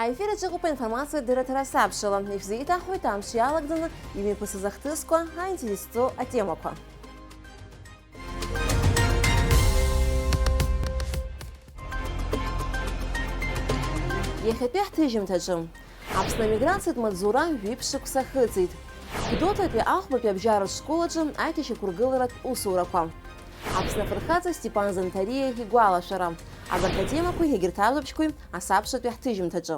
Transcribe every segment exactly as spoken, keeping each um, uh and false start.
Аефир аҿы иҟоуп аинформациатә дырраҭара асабшала. Ишәзеиҭаҳҳәоит амш иалагӡаны имҩаԥысыз ахҭысқәа, аинтересҵо атемақәа. Иахьатәи ҳҭыжьымҭаҿы. Аԥсны амиграциатә маҵзура жәиԥшь шықәса ахыҵит. Гәдоуҭатәи ахәбатәи абжьаратә школ аҿы аиҭашьақәыргыларатә усурақәа. Аԥсны афырхаҵа Степан Занҭариа игәалашәара. Абарҭ атемақәеи егьырҭ ажәабжьқәеи асабшатәи ҳҭыжьымҭаҿы.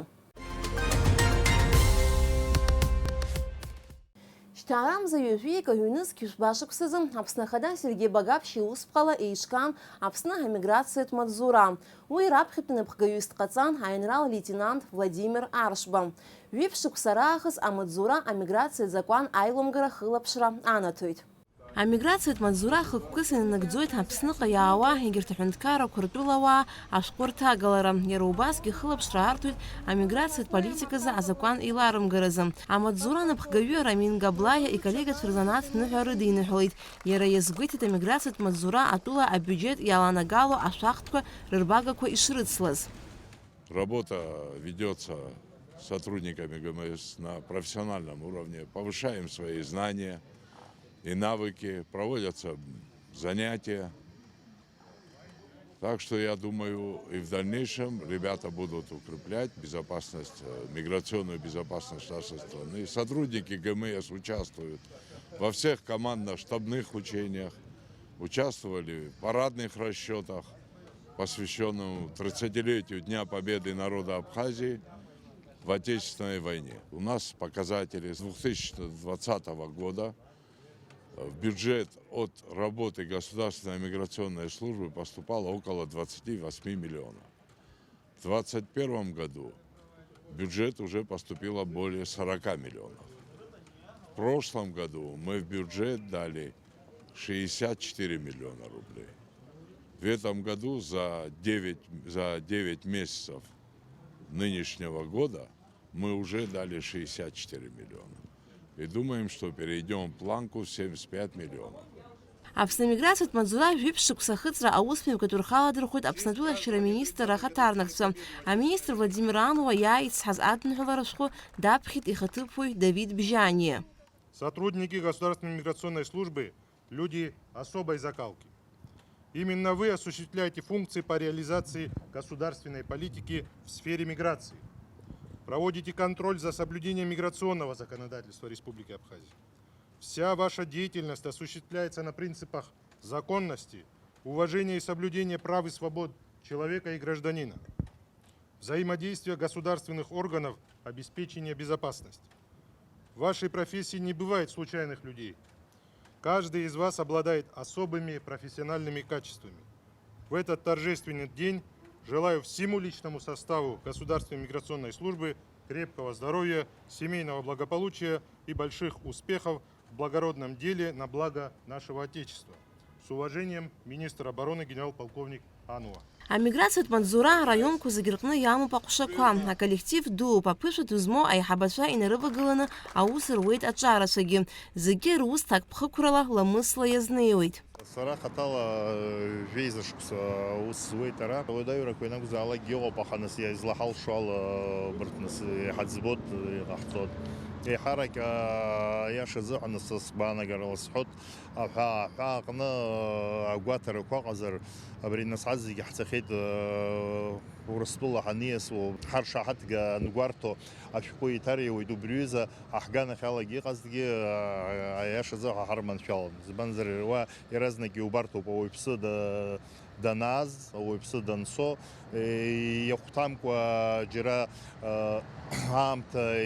Шьҭа арамза ҩажәи акы ҩнызқь жәба шықәсазы Аԥсны Ахада Сергеи Багаԥшь иусԥҟала еиҿкаан Аԥсны амиграциатә маҵзура. Уи раԥхьатәи напхгаҩыс дҟаҵан аинрал леитенант Владимир Аршба. Ҩышә шықәса раахыс амаҵзура амиграциа закәан аилымгара хылаԥшра анаҭоит. Амиграциатә маҵзура хықәкыс инанагӡоит Аԥсныҟа иаауа егьырҭ аҳәынҭқаррақәа ртәылауаа ашәҟәы рҭагалара. Иара убасгьы хылаԥшра арҭоит амиграциатә политиказы азакәан еиларымгаразы. Амаҵзура анапхгаҩы Рамин Габлаиа иколлегацәа рзанааҭ ныҳәа рыдиныҳәалеит. Иара иазгәеиҭеит, амиграциатә маҵзура атәыла абиуџьет иаланагало ашәахтәқәа рырбагақәа ишрыцлаз. Работа ведётся сотрудниками ГМС на профессиональном уровне. Повышаем свои знания и навыки, проводятся занятия. Так что, я думаю, и в дальнейшем ребята будут укреплять безопасность, э, миграционную безопасность нашей страны. Сотрудники ГМС участвуют во всех командно-штабных учениях, участвовали в парадных расчётах, посвящённом тридцатилетию Дня Победы народа Абхазии в Отечественной войне. У нас показатели с две тысячи двадцатого года. В бюджет от работы Государственной миграционной службы поступало около двадцати восьми миллионов. В двадцать первом году в бюджет уже поступило более сорока миллионов. В прошлом году мы в бюджет дали шестьдесят четыре миллиона рублей. В этом году за девять, за девять месяцев нынешнего года мы уже дали шестьдесят четыре миллиона. И думаем, что перейдём планку в семьдесят пять миллионов. Аԥсны амиграциатә маҵзура жәиԥшь шықәса ахыҵра аусмҩаԥгатә рхы аладырхәит Аԥсны атәылахьчара министр ахаҭарнакцәа. Аминистр Владимир Ануа иааицҳаз адныҳәалара ашәҟәы даԥхьеит ихаҭыԥуаҩ Давид Бжьаниа. Сотрудники Государственной миграционной службы — люди особой закалки. Именно вы осуществляете функции по реализации государственной политики в сфере миграции. Проводите контроль за соблюдением миграционного законодательства Республики Абхазия. Вся ваша деятельность осуществляется на принципах законности, уважения и соблюдения прав и свобод человека и гражданина, взаимодействия государственных органов, обеспечения безопасности. В вашей профессии не бывает случайных людей. Каждый из вас обладает особыми профессиональными качествами. В этот торжественный день желаю всему личному составу Государственной миграционной службы крепкого здоровья, семейного благополучия и больших успехов в благородном деле на благо нашего Отечества. С уважением, министр обороны генерал-полковник Ануа. Амиграциатә маҵзура араионқәа зегьы рҟны иамоуп аҟәшақәа. Аколлектив дууп, аԥышәа ду змоу аиҳабацәа инарывагыланы аус руеит аҿарацәагьы. Зегьы рус ҭакԥхықәрала, ламысла иазнеиуеит. Сара хаҭала жәеиза шықәса аус зуеит ара. Ауадаҩрақәа ианакәзаалакгьы ыҟоуп, аха нас излаҳалшо ала, убарҭ нас иаҳа ӡбоит, иҟаҳҵоит. Еиҳарак, аиаша азыҳәан, са сгәаанагарала сҳәоит, аҳәаа, аҳәаа аҟны агәаҭарақәа ыҟазар, абри нас ҳазегьы ҳцахьеит, Урыстәыла ҳаниасуа, ҳаршаҳаҭга ангәарҭо ашәҟәы иҭариуеит, убри аҩыза аҳганахьалагьы иҟазҭгьы, аиашазы ҳа ҳарманшәалан. Избанзар, уа иаразнак иубарҭоуп, ауаҩԥсы да-, данааз, ауаҩԥсы данцо, е, иахәҭамкәа џьара, э, аамҭа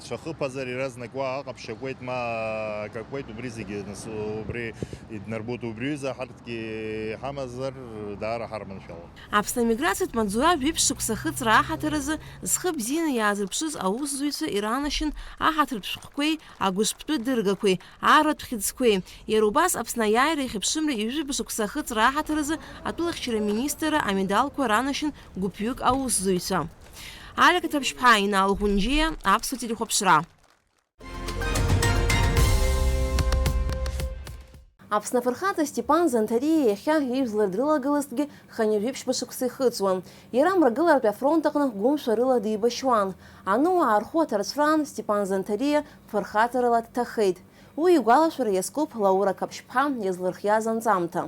ицәахыԥазар, иаразнак уа аҟаԥшь акуеит, ма акакуеит, убри зегьы нас, убри иднарбоит, убри аҩыза ҳарҭгьы ҳамазар, даара ҳарманшәалон. Аԥсны амиграциатә маҵзура жәиԥшь шықәса ахыҵра аҳаҭыр азы зхы бзианы иаазырԥшыз аусзуҩцәа иранашьан аҳаҭыртә шәҟәқәеи агәышԥтәы дыргақәеи, арратә хьыӡқәеи. Иара убас Аԥсны аиааира иахьыԥшымреи ҩажәи жәаба шықәса ахыҵра аҳаҭыр азы атәылахьчара аминистрра амедалқәа ранашьан гәыԥҩык аусзуҩцәа. Алика Ҭаԥшьԥҳа, Инал Ӷәынџьиа, Аԥсуа телехәаԥшра. Аԥсны афырхаҵа Степан Занҭариа иахьа ижәлар дрылагылазҭгьы хынҩажәи ԥшьба шықәса ихыҵуан. Иара Мрагыларатәи афронт аҟны гәымшәа рыла деибашьуан. Ануаа рхәы аҭарцәраан Степан Занҭариа фырхаҵарала дҭахеит. Уи игәалашәара иазкуп Лаура Қаԥшьԥҳа иазлырхиаз анҵамҭа.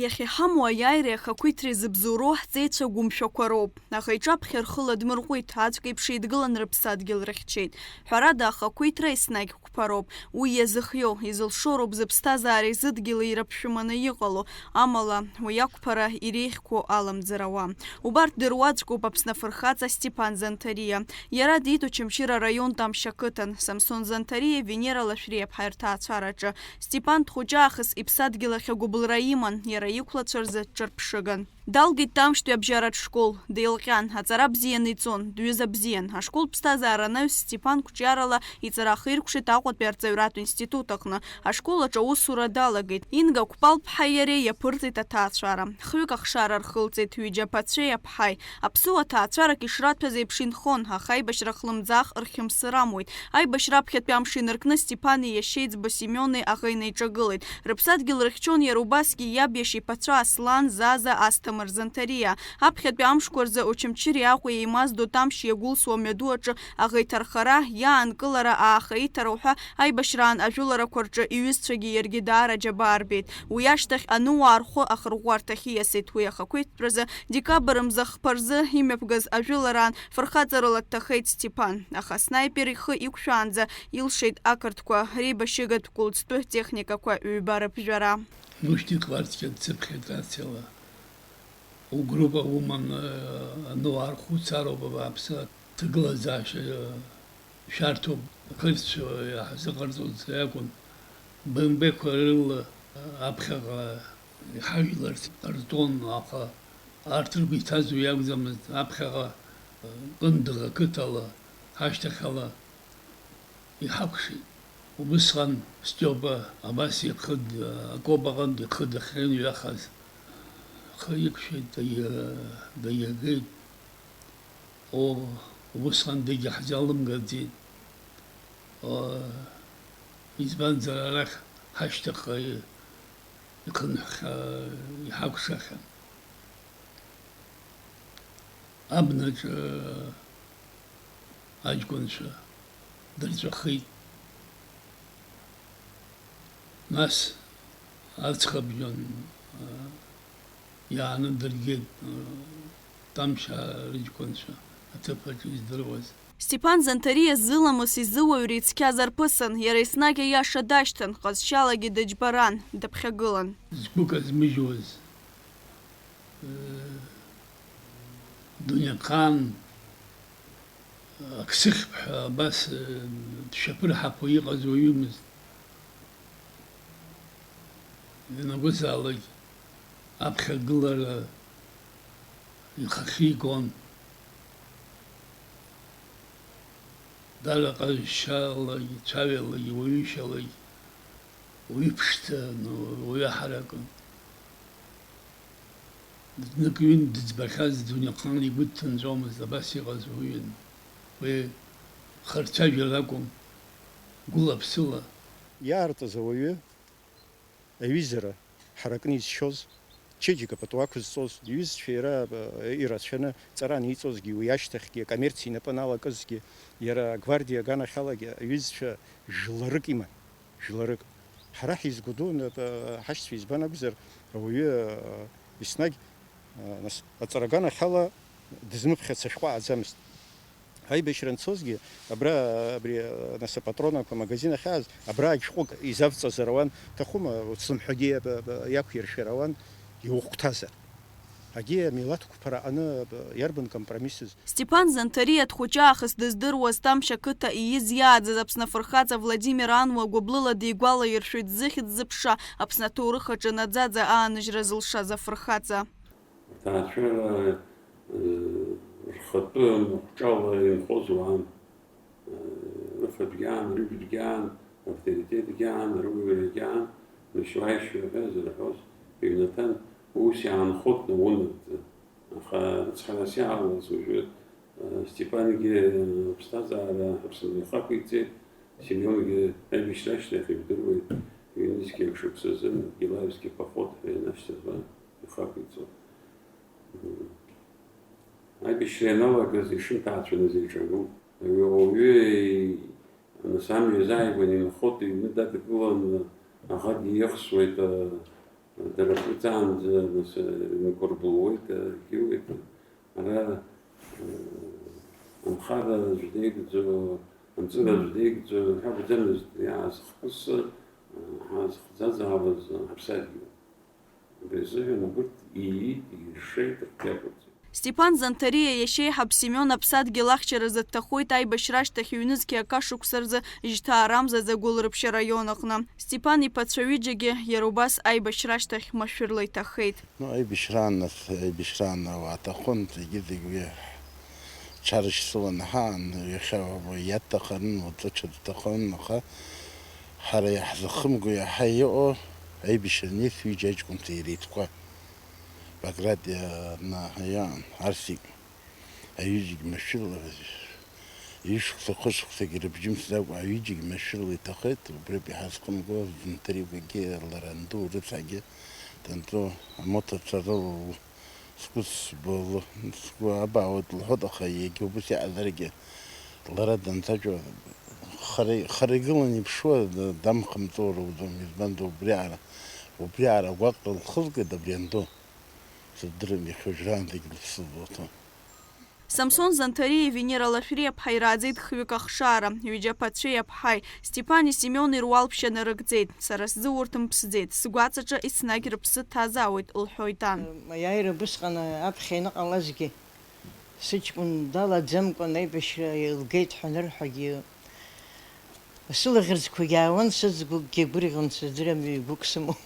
Иахьа иҳамоу аиааиреи ахақәиҭреи зыбзоуроу ҳҵеицәа гәымшәақәа роуп. Аха иҿаԥхьа рхы ладмырҟәит, аӡәк еиԥш еидгылан рыԥсадгьыл рыхьчеит. Ҳәарада, ахақәиҭра еснагь қәԥароуп. Уи иазыхиоу, изылшо роуп зыԥсҭазаареи зыдгьыли ирыԥшәманы иҟало, амала уи ақәԥара иреиӷьқәоу аламӡыр ауа. Убарҭ дыруаӡәкуп Аԥсны афырхаҵа Степан Занҭариа. Иара диит Очамчыра араион Тамшь ақыҭан, Самсон Занҭариа, Венера Лашәриаԥҳа рҭаацәараҿы. Степан дхәыҷаахыс иԥсадгьыл ахь агәыбылра иман, иара иқәлацәа рзы дҿырԥшыган. Далгеит Тамшьтәи абжьаратә школ, деилҟьан, аҵара бзианы иҵон, дҩыза бзиан. Ашколтә ԥсҭазаара анаҩс Степан қәҿиарала иҵара ахиркәшеит Аҟәатәи арҵаҩратә институт аҟны, ашкол аҿы аусура далагеит. Инга Қәпалԥҳаи иареи иаԥырҵеит аҭаацәара. Хҩык ахшара рхылҵеит, ҩыџьа аԥацәеи аԥҳаи. Аԥсуа ҭаацәарак ишраҭәаз еиԥш инхон, аха аибашьра хлымӡаах рхьымсыр амуит. Аибашьра аԥхьатәи амш инаркны Степани иашьеиҵбы Семиони аӷа инеиҿагылеит. Рыԥсадгьыл рыхьчон иара убасгьы иаб иашьа иԥацәа Аслан, Заза, Асҭамыр, Занҭариа. Аԥхьатәи амшқәа рзы Очамчыреи Аҟәеи еимаздо Тамшь иагәылсуа амҩаду аҿы аӷа иҭархара, иаанкылара, ааха иҭара уҳәа аибашьраан ажәыларақәа рҿы иҩызцәагьы иаргьы даара аџьабаа рбеит. Уи ашьҭахь ануаа рхәы ахырӷәӷәарҭахь ииасит. Уи ахақәиҭтәразы, декабр мза хԥа рзы имҩаԥгаз ажәылараан фырхаҵарыла дҭахеит Степан. Аха аснаипер ихы иқәшәаанӡа илшеит ақырҭқәа реибашьыгатә кәылӡтәы техникақәа ҩба рыԥжәара. Мушьҭи Кварцкиа дцыԥхьеит рациала. Угруппа уманы, э, ануаа рхәыцароуп абааԥсы аҭагылазаашьа, э, шәарҭоуп. Ақырҭцәа иаҳзыҟарҵоз акәын. Бымбеқәа рыла, э, аԥхьаҟа иҳажәларц ҟарҵон, аха арҭ ргәы иҭаз уи акәӡамызт. Аԥхьаҟа, э, Кындыӷ ақыҭала, ҳашьҭахьала иҳакәшеит. Убысҟан Стиопа абас ихы д-, акоп аҟынтә ихы дахьынҩахаз, ахы иқәшәеит, даиа-, даиагеит. О, убысҟан дагьаҳзалымгаӡеит. О, избанзар арахь ҳашьҭахьҟа и-, ихынҳәха-, иҳакәшахьан. Абнаҿы аҷкәынцәа дырҵәахит. Нас аӡӷабжәан, а, иааны дыргеит, а, Тамшьаа рыҷкәынцәа аҭыԥ аҿы издыруаз. Степан Занҭариа зыламыс изыуаҩра ицқьаз арԥысын, иара еснагь аиаша дашьҭан, ҟазшьалагьы дыџьбаран, дыԥхьагылан. Згәы казмыжьуаз, э, дунеихаан, Ақсыхьԥ ҳәа абас, э, дшьапырҳаԥо иҟаз уаҩымызт. Ианакәызаалак аԥхьагылара ихахьы игон. Дара ҟазшьалагь, цәаҩалагь, уаҩышьалагь, уаҩыԥшӡан, уаҩаҳаракын. Знык-ҩынтә дыӡбахьаз дунеихаан игәы дҭынҵәомызт, абас иҟаз уаҩын. Уи харцәажәара акәым, гәыла-ԥсыла. Иаартыз ауаҩы аҩызара ҳаракны изшьоз, чеиџьыка пату ақәызҵоз, иҩызцәа иара, э, ирацәаны ҵара аниҵозгьы, уи ашьҭахьгьы акоммерциа инапы аналакызгьы, иара агвардиа аганахьалагьы аҩызцәа жәларык иман. Жәларык. Ҳара ҳизгәыдоу, ҳашьцәа избан акәзар, ауаҩы, еснагь, нас, аҵара аганахьала дызмыԥхьац ашәҟәы ааӡамызт. Аибашьра анцозгьы, абра, абри, нас, апатронақәа амагазин ахьааз, абра шәҟәык изавҵазар ауан, ҭахума, уцлымҳәагьы иақәиршәар ауан, иухәҭазар. Егьи амилаҭ қәԥара аҟны иарбан компромиссыз? Степан Занҭариа дхәыҷаахыс дыздыруаз Тамшь ақыҭа ииз иааӡаз Аԥсны афырхаҵа Владимир Ануа гәыблыла дигәалаиршәоит зыхьӡ зыԥша, Аԥсны аҭоурых аҿы наӡаӡа ааныжьра зылшаз афырхаҵа. Аҭаацәара, э, рхатәы махәҿала инхоз уаан. Рыфатәгьы аан, рыжәтәгьы аан, авторитетгьы аан, рыуаҩрагьы аан, рышьуа-ишьуа ҳәа зырҳәоз ҩнаҭан, ус иаанхот наунагӡа. Аха рыцҳарас иаауаз уажәы, Степангьы аԥсҭазаара Аԥсынра ихақәиҵеит, Семионгьы аибашьра ашьҭахь ижәдыруеит, Ҩнызқьи шықәсазы Гилаевски поход ҳәа ианашьҭаҳәа ихақәиҵон. Аибашьра ианалагаз ишынҭаацәаны зеиҿагылт. Ауаҩы, нас, амҩа иазааигәаны инхоит, иҩны дадгыланы аӷа диехсуеит, а, дара рҿы ҵаанӡа, нас, инкәарблуеит, а, икьиуеит. Ара, э, анхара аӡә деигӡо, анҵыра аӡә деигӡо ҳәа акәӡамызт, иаазхкыс, э, ҳаазхӡазаауаз ҳаԥсадгьыл. Убри азыҳәан абырҭ иит, иршеит, рхы иақәырҵеит. Степан Занҭариа иашьеиҳаб Семион аԥсадгьыл ахьчаразы дҭахоит аибашьра ашьҭахь ҩнызқьи акы шықәса рзы Жьҭаарамза Ӡагәыл рыԥшьа араион аҟны. Степан иԥацәа ҩыџьагьы иара убас аибашьра ашьҭахь машәырла иҭахеит. Ну, аибашьраан нас, аибашьраан ауаа аҭахын, зегьы-зегь уи ҽарышьцыланы ҳаан, иахьа уи иаҭахын, уаҵәы ҽа дҭахын, аха ҳара иаҳзахымго иаҳа иҟоу аибашьра анеиц ҩыџьа аҷкәынцәа иреицәақәа Баграт иа-, на-, иаан, Арсик. Аҩыџьагь машәырла, ҩышықәса, хышықәсагьы рыбжьымсӡакәа, аҩыџьагь машәырла иҭахеит, убриоуп иҳазхымго, Занҭариагьы лара анду рыцҳагьы данду, амоҭацәа рыла сгәы сбо-, сгәы абаауеит лҳәоит, аха иагьа убыс иаҟазаргьы, лара данцәажәо, хара, хара игылан иԥшуа, дамхамҵо руаӡәым, избанзар убриаҟара, убриаҟара агәаҟра лхызгеит абри анду. Сыздырам, иахьа уажәраанӡагь лыԥсы злоуҭо. Самсон Занҭариеи Венера Лашәриаԥҳаи ирааӡеит хҩык ахшара, ҩыџьа аԥацәеи аԥҳаи, Степани Семиони руал ԥшьа нарыгӡеит, сара сзы урҭ мԥсӡеит, сгәаҵаҿы еснагь рыԥсы ҭазаауеит, лҳәоит ан. Аиааира убысҟан аԥхьа ианыҟалазгьы, сыҷкәын далаӡамкәан аибашьра еилгеит ҳәа анырҳәогьы, сылаӷырӡқәагьы аауан, сыӡбахәгьы гәырӷьон, сыздырам, ҩ-гәык сымоу.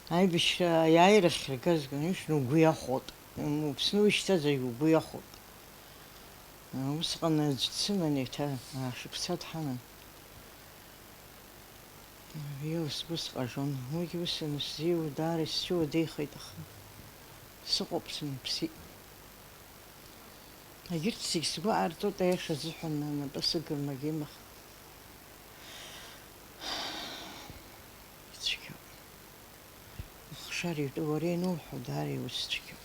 Аибашьра аиааира ахьыргаз, конечно, угәы иахәоит. Уԥсны ушьҭазаргь угәы иахәоит. Усҟан аӡә дсыман, еиҭа аа шықәса дҳаман. Иоуа сгәы сҟажон. Уигьы ус анысзиуа, даара исцәыуадаҩхеит, аха сыҟоуп, сымԥсит. Егьырҭ зегь сгәы аарҵоит, аиаша азыҳәан, анапы сыгым, агьим, аха ицәгьоуп. Ахшара итәы уара иануҳәо, даара иуцәгьоуп.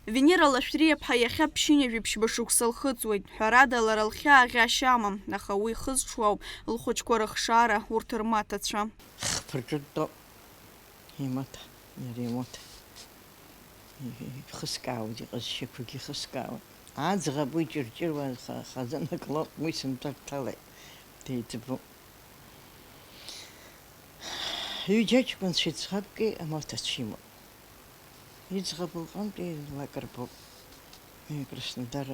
Венера Лашәриаԥҳа иахьа ԥшьынҩажәи ԥшьба шықәса лхыҵуеит. Ҳәарада, лара лхьаа ӷьашьа амам, аха уи ихызҽуа ауп лхәыҷқәа рыхшара, урҭ рмаҭацәа. Хԥа ҿы дтәоуп. Имаҭа, иара имаҭа. Ихыскаауеит, иҟазшьақәагьы ихыскаауеит. Аӡӷаб уи ҷырҷыруа, аха хазынак лоуп, уи сынтәа дҭалеит. Деиҵбуп. Ҩыџьа аҷкәынцәеи ӡӷабки амаҭацәа имоуп. Иӡӷаб лҟынтәи лак рбоуп. Уи Краснодар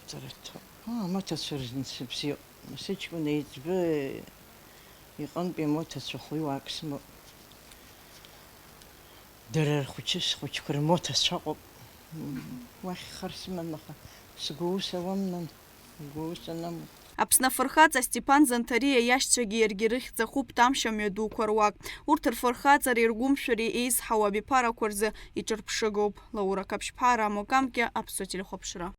аҵара дҭоуп. Аа, амаҭацәа рзы бзиоуп. Сыҷкәын еиҵбы иҟынтәи амоҭацәа хәҩык сымоуп. Дара рхәыҷы, схәыҷқәа рмоҭацәа ыҟоуп. Уахь хар сымам, аха сгәы ус ауам, нан, сгәы ус анаму. Аԥсны афырхаҵа Степан Занҭариа иашьцәагьы иаргьы рыхьӡ ахәыԥ Тамшь амҩадуқәа руак. Урҭ рфырхаҵареи ргәымшәареи еизҳауа абиԥарақәа рзы иҿырԥшыгоуп. Лаура Қаԥшьԥҳа, Рамо Камкьа, Аԥсуа телехәаԥшра.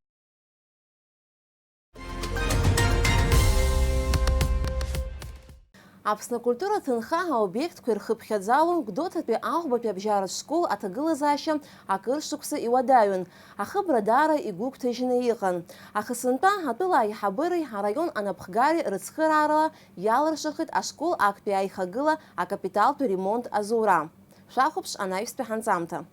Аԥсны акультура ҭынха аобиектқәа ирхыԥхьаӡало Гәдоуҭатәи ахәбатәи абжьаратә школ аҭагылазаашьа акыр шықәса иуадаҩын, ахыбра даара игәыгәҭажьны иҟан. Аха сынтәа атәыла аиҳабыреи араион анапхгареи рыцхыраарала иалыршахеит ашкол актәи аихагыла акапиталтә ремонт азура. Шәахәаԥш анаҩстәи ҳанҵамҭа.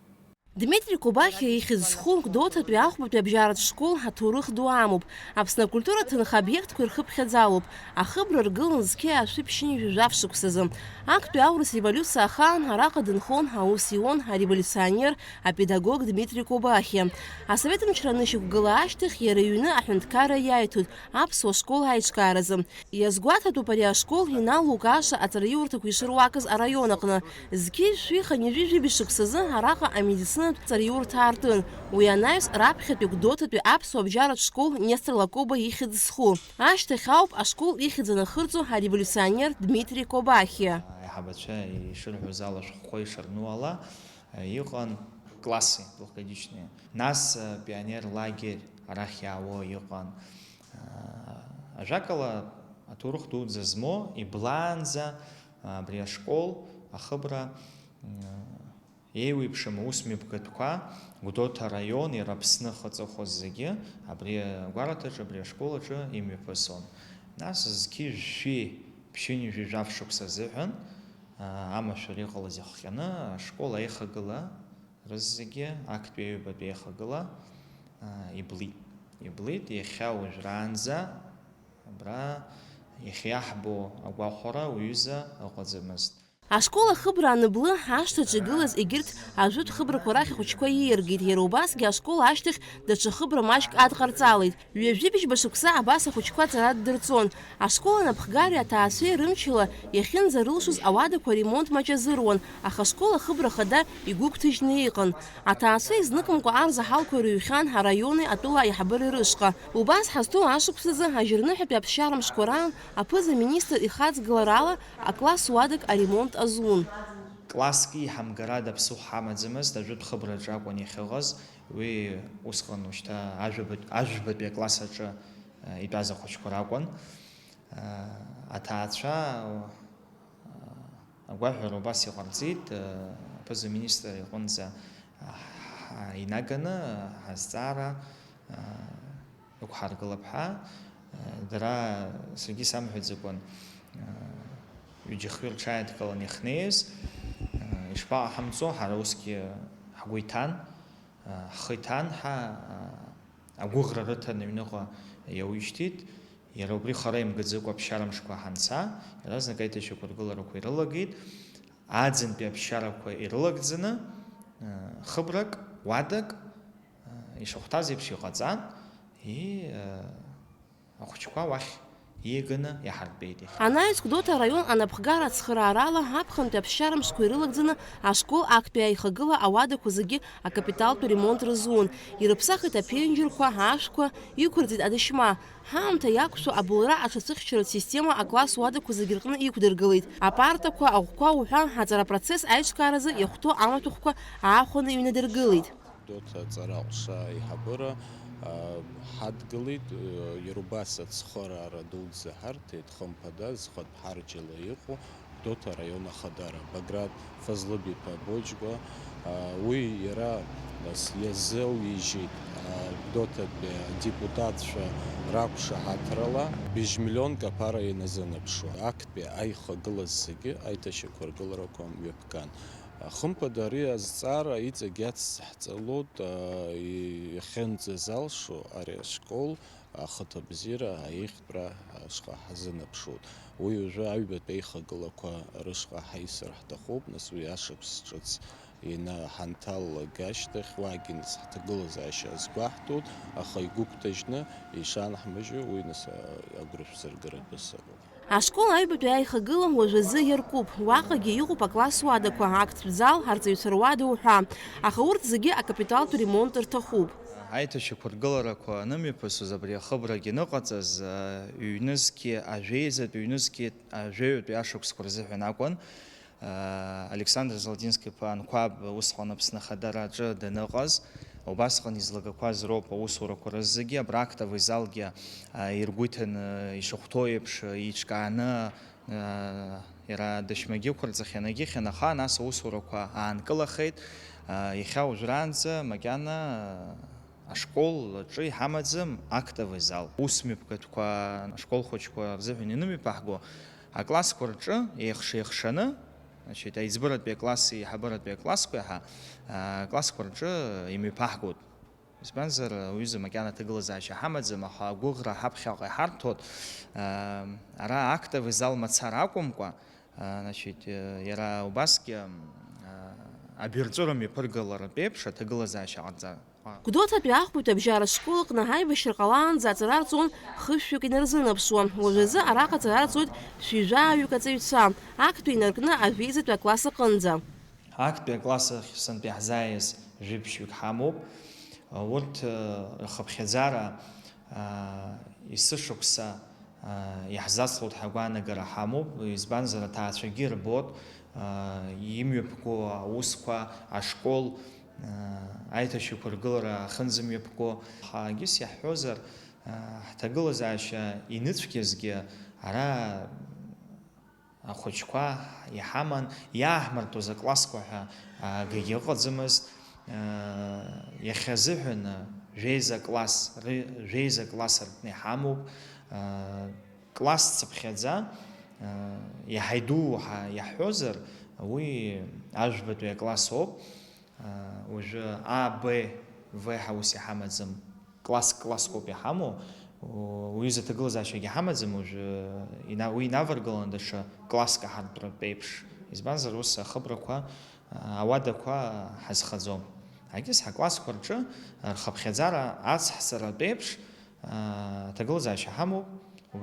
Дмитри Кобахьиа ихьӡ зху Гәдоуҭатәи ахәбатәи абжьаратә школ аҭоурых ду амоуп. Аԥсны акультура ҭынха обиектқәа ирхыԥхьаӡалоуп. Ахыбра ргылан зқьи аашәи ԥшьынҩажәи жәаф шықәсазы. Актәи аурыс револиуциа ахаан араҟа дынхон, аус иуан ареволиуционер, апедагог Дмитри Кобахьиа. Асовет мчра анышьақәгыла ашьҭахь иара иҩны аҳәынҭқарра иаиҭоит аԥсуа школ аиҿкааразы. Иазгәаҭатәуп ари ашкол Инал Лукаша аҵараиурҭақәа ишыруакыз араион аҟны. Зқьи жәшәи хынҩажәи жәибжь шықәсазы араҟа амедицинатә ҵараиурҭа аартын. Уи анаҩс раԥхьатәи Гәдоуҭатәи аԥсуа абжьаратә школ Нестор Лакоба ихьӡ зху. Ашьҭахь ауп ашкол ихьӡ анахырҵо ареволиуционер Дмитри Кобахьиа. Аиҳабацәа ишырҳәоз ала, шәҟәқәа ишырну ала, иҟан класси двухгодичные. Нас, пионер лагерь арахь иаауа иҟан. Ажәакала, аҭоурых дуӡӡа змоу, иблаанӡа Абри ашкол ахыбра, м, еиуеиԥшым аусмҩаԥгатәқәа Гәдоуҭа араион, иара Аԥсны ахы-, аҵыхәа зегьы абри агәараҭаҿы, абри ашкол аҿы имҩаԥысон. Нас зқьи жәшәи ԥшьынҩажәи жәаф шықәса азыҳәан, а, амашәыр иҟалаз ихҟьаны, ашкол аихагыла рызегьы актәи аҩбатәи аихагыла, а, иблит. Иблит, иахьа уажәраанӡа абра иахьиаҳбо агәахәара уҩыза ыҟаӡамызт. Ашкол ахыбра аныблы, ашҭаҿы игылаз егьырҭ ажәытә хыбрақәа рахь ахәыҷқәа ииаргеит, иара убасгьы ашкол ашьҭахь даҽа хыбра маҷк адҟарҵалеит. Ҩажәибжьба шықәса абас ахәыҷқәа аҵара ддырҵон. Ашкол анапхгареи аҭаацәеи рымчала иахьынӡарылшоз ауадақәа аремонт маҷ азыруан, аха ашкол ахыбра хада игәыгәҭажьны иҟан. Аҭаацәа изныкымкәа арзаҳалқәа рыҩхьан араиони атәыла аиҳабыреи рышҟа. Убас ҳазҭоу ашықәсазы ажьырныҳәатәи аԥсшьара мшқәа раан аԥыза-министр ихаҵгыларала акласс уадак аремонт азун. Класск иҳамгарада ԥсыхәа ҳамаӡамызт, ажәытә хыбраҿы акәын иахьыҟаз, уи усҟан уажәшьҭа ажәабатә-, ажәбатәи акласс аҿы, э, итәаз ахәыҷқәа ракәын. Э, аҭаацәа, э, агәаҳәара убас иҟарҵеит, э, аԥыза-министр иҟынӡа, э, ҳ-, инаганы, э, ҳазҵаара, э, ықәҳаргылап ҳәа, э, дара, саргьы самҳәаӡакәан, э, ҩыџьа-хҩы рҽааидкыланы иахьнеиз, э, ишԥаҟаҳамҵо, ҳара усгьы ҳгәы иҭан, э, ҳхы иҭан ҳәа, э, агәыӷра рыҭан аҩныҟа иауишьҭит. Иара убри хара имгаӡакәа аԥсшьара мшқәа ҳанца, иаразнак аиҭашьақәыргыларақәа ирылагеит. Аӡынтәи аԥсшьарақәа ирылагӡаны, э, хыбрак, уадак, э, ишахәҭаз еиԥш иҟаҵан, и, э, ахәыҷқәа уахь ииаганы иаҳартәеит иахьа. Анаҩс Гәдоуҭа араион анапхгара ацхыраарала аԥхынтәи аԥсшьара мшқәа ирылагӡаны ашкол актәи аихагыла ауадақәа зегьы акапиталтә ремонт рызун. Ирыԥсахит аԥенџьырқәа, ашәқәа, иқәырҵеит адашьма. Ҳаамҭа иақәшәо абылра аҽацәыхьчаратә система акласс уадақәа зегьы рҟны иқәдыргылеит. Апартақәа, аӷәқәа уҳәа аҵара апроцесс аиҿкааразы иахәҭоу амаҭәахәқәа аахәаны иҩнадыргылеит. Гәдоуҭа аҵара аҟәша аиҳабыра, а, ҳадгылеит, а, иара убас ацхыраара дуӡӡа ҳарҭеит, хымԥада, зхатә ҳарџьала иҟоу Гәдоуҭа араион ахадара, Баграт Фазлыб-иԥа Боџьба, а, уи иара, нас, иазоуижьит, а, Гәдоуҭатәи адепутатцәа рақәшаҳаҭрала, быжь миллионк аԥара ианазынаԥшуа, актәи аихагыла зегьы аиҭашьақәыргыларақәа мҩаԥган. Хымԥада, ари азҵаара иҵегь иацсаҳҵалоит, а, и-, иахьынӡазалшо ари ашкол ахаҭабзиара аиӷьтәра ашҟа ҳазынаԥшуеит. Уи уажәы аҩбатәи аихагылақәа рышҟа ҳаисыр ҳҭахуп, нас уи ашықәс ҿыц ина-, ҳанҭалалак ашьҭахь уаагьы нас ҳҭагылазаашьа азгәаҳҭоит, аха игәыгәҭажьны ишанаҳмыжьуа уи нас, а, агәра шәзыргаратәы сыҟоуп. Ашкол аҩбатәи аихагыла уажәазы иаркуп, уаҟагьы иҟоуп акласс уадақәа, актәи зал, арҵаҩцәа руада уҳәа, аха урҭ зегьы акапиталтә ремонт рҭахуп. Аиҭашьақәыргыларақәа анымҩаԥысуаз, абри ахыбрагьы аныҟаҵаз, ҩнызқьи ажәеизатә, ҩнызқьи ажәаҩатәи ашықәсқәа рзыҳәан акәын. Александр Золотински-иԥа Анқәаб усҟан Аԥсны Ахадара аҿы даныҟаз, убасҟан излагақәаз роуп аусурақәа рызегьы, абра актовый залгьы, а, иргәы иҭаны, ишахәҭоу еиԥш, еиҿкааны, а, иара дашьмагьы ықәырҵахьан, агьыхьан, аха нас аусурақәа аанкылахеит. А, иахьа уажәраанӡа макьана, а, ашкол аҿы иҳамаӡам актовый зал. Ус мҩаԥгатәқәа ашкол хәыҷқәа рзыҳәан ианымҩаԥаҳго, аклассқәа рҿы еихш-еихшаны, значит, аиҵбыратәи акласси аиҳабыратәи аклассқәеи ҳәа, а, аклассқәа рҿы имҩаԥаҳгоит. Избанзар, уҩыза макьана аҭагылазаашьа ҳамаӡам, аха агәыӷра ҳаԥхьаҟа иҳарҭоит, а, ара актовый зал мацара акәымкәа, а, значит, э, иара убасгьы, а, абирҵәыра мҩаԥыргаларатә еиԥш аҭагылазаашьа ҟарҵар. Гәдоуҭатәи ахәбатәи абжьара школ аҟны аибашьра ҟалаанӡа аҵара рҵон хышәҩык инарзынаԥшуа. Уажәазы араҟа аҵара рҵоит шәи жәаҩык аҵаҩцәа, актәи инаркны ажәеизатәи акласс аҟынӡа. Актәи акласс ахь сынтәа иаҳзааиз жәиԥшьҩык ҳамоуп. Урҭ, э, рхыԥхьаӡара, а, есышықәса, а, иаҳзацлоит ҳәа агәаанагара ҳамоуп, избанзар, аҭаацәагьы ирбоит, а, имҩаԥго аусқәа, ашкол, а, аиҭашьақәыргылара ахьынӡамҩаԥго. Аха егьыс иаҳҳәозар, а, ҳҭагылазаашьа иныцәгьазгьы, ара Ахәыҷқәа иҳаман, иааҳмыртуаз аклассқәа ҳәа, а, акгьы ыҟаӡамызт. А, иахьазыҳәан, а, жәеиза класс, ры-, жәеиза класс ртәны иҳамоуп. А, класс цыԥхьаӡа, а, иаҳа идуу ҳа-, иаҳҳәозар, уи ажәбатәи акласс ауп. А, уажәы А, Б, В ҳәа ус иҳамаӡам. Класск класск ауп иҳамоу, уаҩы изы аҭагылазаашьагьы ҳамаӡам уажәы, ина-, уи инаваргыланы даҽа класск аҳартәратә еиԥш. Избанзар, ус ахыбрақәа, ауадақәа ҳазхаӡом. Егьыс ҳаклассқәа рҿы рхыԥхьаӡара ацҳҵаратә еиԥш, аҭагылазаашьа ҳамоуп.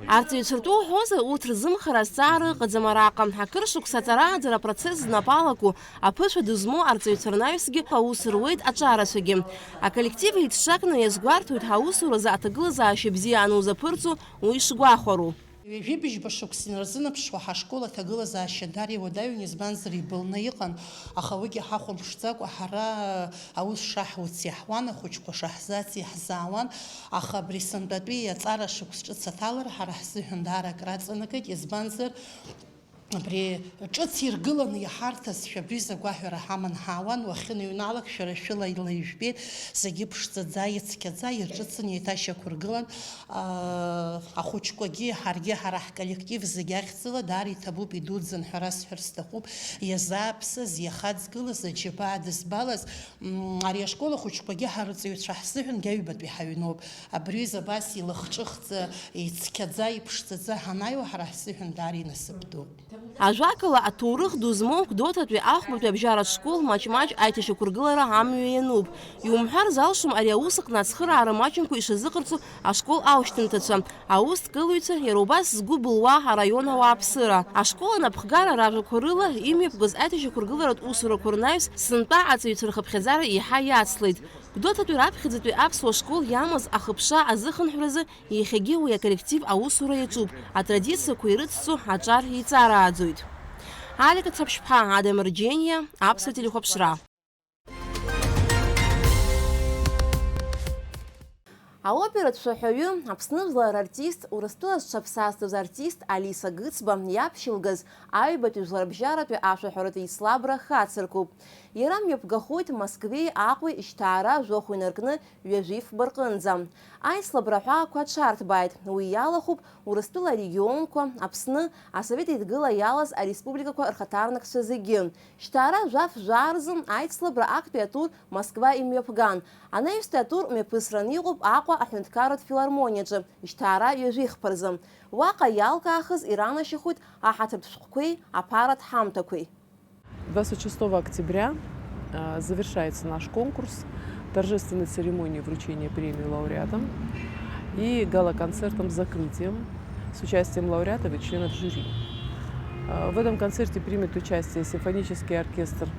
Арҵаҩцәа ртәы уҳәозар, урҭ рзымхара азҵаара ыҟаӡам араҟа. Акыр шықәса аҵара-ааӡара апроцесс знапы алаку, аԥышәа дызмоу арҵаҩцәа рнаҩсгьы аус руеит аҿарацәагьы. Аколлектив еиҿшакны иазгәарҭоит ҳаусуразы аҭагылазаашьа бзиа анузаԥырҵо уи шгәахәару. Ҩажәи быжьба шықәса инарзынаԥшуа ҳашкол аҭагылазаашьа даара иуадаҩын, избанзар, ибылны иҟан, аха уигьы ҳахәамԥшӡакәа ҳара аус шаҳуц иаҳуан, ахәыҷқәа шаҳзац иаҳзаауан, аха абри сынтәатәи аҵара шықәс ҿыц аҭалара ҳара ҳзыҳәан даара акраҵанакит, избанзар, абри ҿыц иргыланы иҳарҭазшәа абри изы агәаҳәара ҳаман ҳаауан, уахьыныҩналак шәара шәыла илаижәбеит, зегьы ԥшӡаӡа, ицқьаӡа, ирҿыцын, еиҭашьақәыргылан. Аа, ахәыҷқәагьы, ҳаргьы, ҳара ҳколлектив зегь ахьӡала даара иҭабуп, идуӡӡан ҳәа расҳәар сҭахуп, иазааԥсаз, иахаҵгылаз, аџьабаа дызбалаз, м, ари ашкол ахәыҷқәагьы ҳарҵаҩцәа ҳзыҳәангьы аҩбатәи ҳаҩноуп. Абри аҩыза абас илахҿыхӡа, ицқьаӡа, иԥшӡаӡа ҳанаиуа ҳара ҳзыҳәан даара инасыԥ дууп. Ажәакала, аҭоурых ду змоу Гәдоуҭатәи ахәбатәи абжьаратә школ маҷ-маҷ аиҭашьақәыргылара амҩа иануп. Иумҳәар залшом ари аус аҟны ацхыраара маҷымкәа ишазыҟарҵо ашкол аушьҭымҭацәа, аусҭгылаҩцәа, иара убас згәы былуа араион ауааԥсыра. Ашкол анапхгара ражәақәа рыла имҩаԥгаз аиҭашьақәыргыларатә усурақәа рнаҩс сынтәа аҵаҩцәа рхыԥхьаӡара еиҳа иацлеит. Гәдоуҭатәи раԥхьаӡатәи аԥсуа школ иамаз ахыԥша азыхынҳәразы иахьагьы уи аколлектив аусура иаҿуп, атрадициақәа ирыцҵо аҿар еиҵарааӡоит. Алика Цаԥшьԥҳа, Адам Рџьениа, Аԥсуа телехәаԥшра. Аоператә шәаҳәаҩы, Аԥсны жәлар артист, Урыстәыла зҽаԥсазтәыз артист Алиса Гыцба иаԥшьылгаз аҩбатәи жәларбжьаратәи ашәаҳәаратә еицлабра хацыркуп. Иара мҩаԥгахоит Москвеи Аҟәеи Жьҭаара жәохә инаркны ҩажәи фба рҟынӡа. Аицлабра аҳәаақәа аҽарҭбааит. Уи иалахәуп Урыстәыла арегионқәа, Аԥсны, Асовет Еидгыла иалаз ареспубликақәа рхаҭарнакцәа зегьы. Жьҭаара жәаф жәаа рзы аицлабра актәи атур Москва имҩаԥган. Анаҩстәи атур мҩаԥысран иҟоуп Аҟәа аҳәынҭқарратә филармониаҿы, жьҭаара ҩажәи хԥа рзы. Уаҟа иалкаахыз иранашьахоит аҳаҭыртә шәҟәқәеи аԥаратә ҳамҭақәеи. Двадцать шестого октября, э, завершается наш конкурс торжественной церемонии вручения премии лауреатам и гала-концертом с закрытием с участием лауреатов и членов жюри. Э, в этом концерте примет участие симфонический оркестр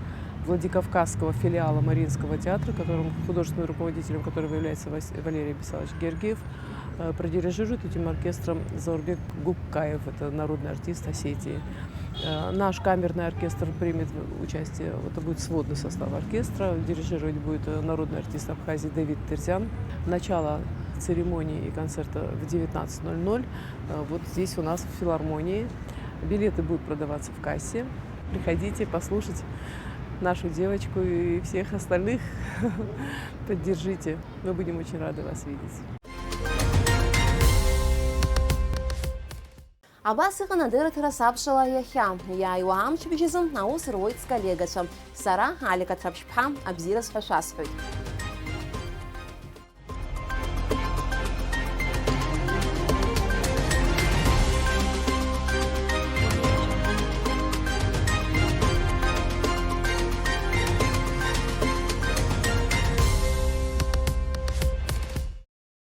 Владикавказского филиала Мариинского театра, которым художественным руководителем которого является Вас-, Валерий Абисалович Гергиев. Э, продирижирует этим оркестром Заурбек Гуккаев, это народный артист Осетии. Э, наш камерный оркестр примет участие, это будет сводный состав оркестра, дирижировать будет, э, народный артист Абхазии Давид Терзян. Начало церемонии и концерта в девятнадцать ноль ноль, э, вот здесь у нас в филармонии. Билеты будут продаваться в кассе. Приходите послушать нашу девочку и всех остальных поддержите. Мы будем очень рады вас видеть. Абас ыҟан адырраҭара сабшала иахьа. Иааиуа амчыбжь азы аус руеит сколлегацәа. Сара, Алика Ҭраԥшьԥҳа, абзиараз ҳәа шәасҳәоит.